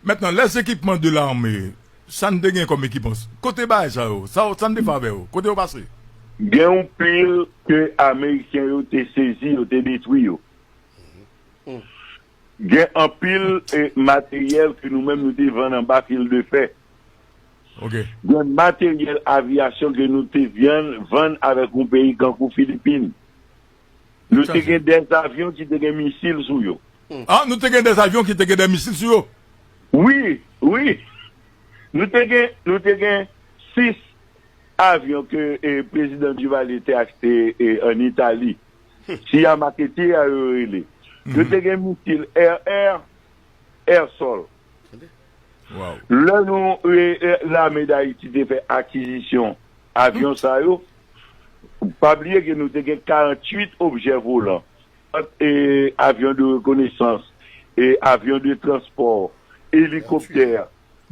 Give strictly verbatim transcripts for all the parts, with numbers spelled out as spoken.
Maintenant, les équipements de l'armée, sa n te gen kòm ekipman? Kote bagay sa yo? Sa, sa n te fè avè yo? Kote yo pase? Gen yon pil ke Ameriken yo te sezi, yo te detwi yo. Gen anpil eh, materyèl ke nou menm nou te vann anba fil de fè. Ok. Gen materyèl avyasyon ke nou te vyann vann avèk yon peyi kankou Filipin. Nou te gen dèz avyon ki te gen misil sou yo. Ah, nou te gen dèz avyon ki te gen dèz misil sou yo. Wi, wi. Nou te gen, nou te gen sis avyon ke eh, prezidan Duvalier te achte eh, an Itali. Siya Maketia yo rele. Yo te gen misil air-air, air-sol. Wow. Lè nou eh, eh, lame Dayiti te fè akizisyon avyon sa yo, pa bliye ke nou te gen karanntuit objè volan ant eh, avyon de rekonesans, eh, avyon de transpò, elikoptè de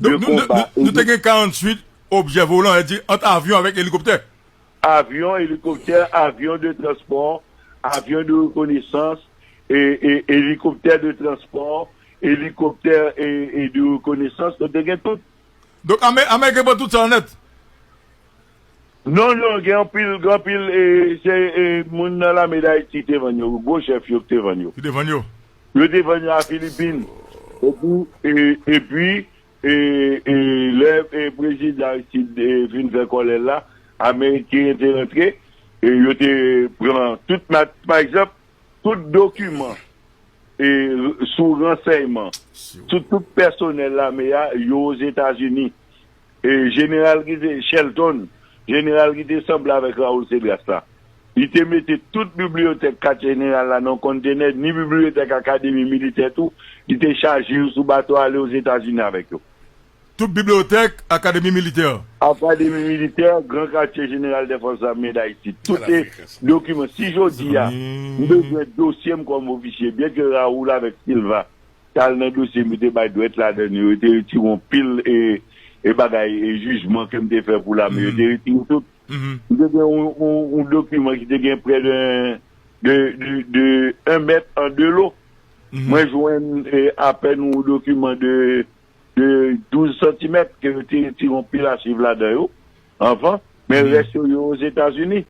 Donk nou, nou, konba. nou, nou te gen karanntuit objè volan, e di ant avyon avèk elikoptè. Avyon, elikoptè, avyon de transpò, avyon de rekonesans, e, e, elikoptè de transpò, elikoptè e, e de rekonesans, nou te gen tout. Donk Amè- Ameriken pran tout sa nèt. Non, non, gen anpil, gen anpil, e, se e, moun nan lame Dayiti te vann yo, gwo chèf yo ki te vann yo. Ki te vann yo. Yo te vann yo a Filipin. Epi, e, epi e, e, lè e, prezidan Aristide e, fin fè kòlè l la, Ameriken te rantre, e yo te pran tout, mat- pa egzanp, tout dokiman e, sou ransèyman sou tout pèsonèl lame a, yo Ozetazini. E jeneral ki te Shelton, jeneral ki te sanble avèk Raoul Cedras la, li te mete tout bibliyotèk katye jeneral la nan yon kontenè, ni bibliyotèk akademi militè tou, li te chaje yo sou bato ale Ozetazini avèk yo. Tout bibliyotèk akademi militè. Akademi militè, gran katye jeneral dèfòs ame dayiti, tout e dokiman. Si jodi a m bezwen dosye m kòm ofisye, byen ke Raoul avèk Silva t al nan dosye m, yo te bay dwèt ladan yo, yo te retire yon pil e, e bagay e jijman ke m te fè pou lame, yo te retire tout. M te gen yon, yon, yon dokiman ki te gen prè de, de, de, de un mèt an de lo. Mwen jwenn e, apèn yon dokiman de, de douz santimèt ke yo te retire yon pil achiv ladan yo anvan, men rès yo yo Ozetazini.